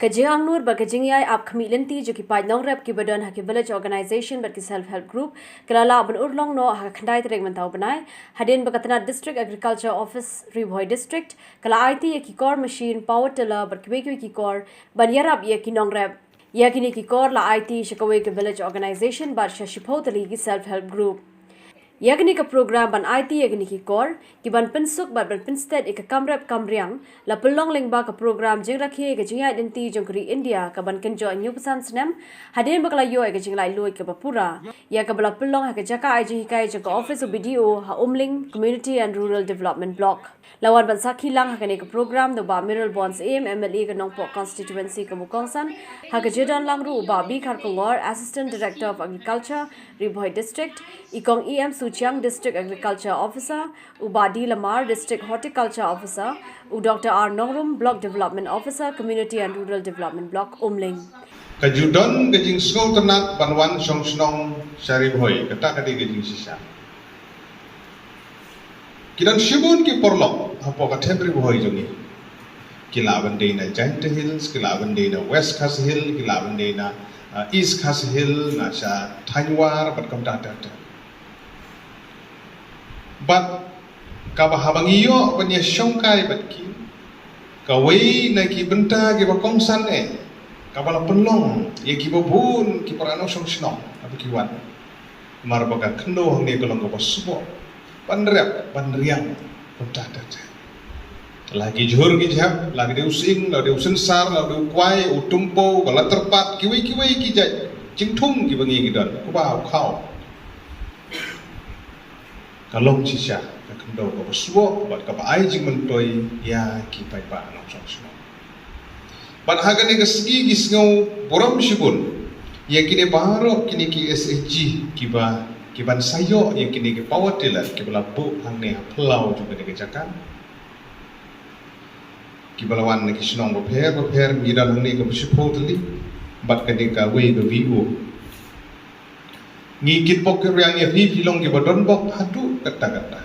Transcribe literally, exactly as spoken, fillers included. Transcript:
Ka jingangnud bad ka jingïai ap khmih lynti jong ki paid nongrep kiba don ha ki village organisation bad ki self help group ka la lah ban urlong noh ha ka khyndai tarik mynta u bnai, hadien ba ka tnad District Agriculture Office Ri Bhoi District ka la aiti ïa ki kor machine, power tiller bad kiwei kiwei ki kor ban ïarap ïa ki nongrep. Ïa kine ki kor la aiti sha kawei ka village organisation bad sha shiphew tylli ki self help group. Ïa kane ka program ban aiti ïa kine ki kor, ki ban pynsuk bad ban pynstet ïa ka kam rep kam riang, la pynlong lyngba ka program jingrakhe ïa ka jingïaid lynti jong ka ri India ka ban kynjoh hynñiewphew san snem, hadien ba ka la ïoh ïa ka jinglaitluid kaba pura. Ïa kaba la pynlong ha ka jaka ai jinghikai jong ka office u B D O ha Umling, Community and Rural Development Block. La wan ban sakhi lang ha kane ka program da u Bah Mayralborn Syiem, M L A ka Nongpoh Constituency ka Mukongsan, ha ka jingdon lang ruh u Bah B Kharkongor, Assistant Director of Agriculture, Ri Bhoi District, i Kong E M Suchiang, District Agriculture Officer, u Bah D Lamar, District Horticulture Officer, u Doctor R Nongrum, Block Development Officer, Community and Rural Development Block, Umling. Ka ju don ka jingsngewtynnat ban wan shong shnong sha Ri Bhoi, kata ka dei ka jingshisha. Ki don shibun ki paralok hapoh ka thep Ri Bhoi jong ngi. Ki lah ban dei na Jaintia Hills, ki lah ban dei na West Khasi Hills, ki lah ban dei na, uh, East Khasi Hills, na sha Thainwar bad kumta ter ter. Bad kaba haba ngi ïoh ban ïa shongkai bad ki, kawei na ki bynta kiba kongsan eh, kaba la pynlong ïa kiba bun ki para nongshong shnong haba ki wan. Namar ba ka khyndew hangne ka long kaba sboh ban rep ban riang kumta ter ter. La ki jhur ki jhep, la ki dei u sying, la dei u synsar, la dei u kwai, u tympew, ka la tyrpad, kiwei kiwei ki jait jingthung kiba ngi ngi don, u kba u khaw. Ka long shisha ka khyndew kaba sboh bad kaba ai jingmyntoi ïa ki paidbah nongshong shnong. Bad ha kane ka sngi ngi sngew burom shibun ïa kine baroh kine ki S H G kiba, kiban sa ïoh ïa kine ki power tiller kiba la buh hangne ha phyllaw jong kane ka jaka. Kiba la wan na ki shnong bapher bapher, ngi don hangne kaba shiphew tylli bad kane kawei ka V O. Ngi kit bok kit riang ïa phi, phi long kiba don bok haduh katta katta.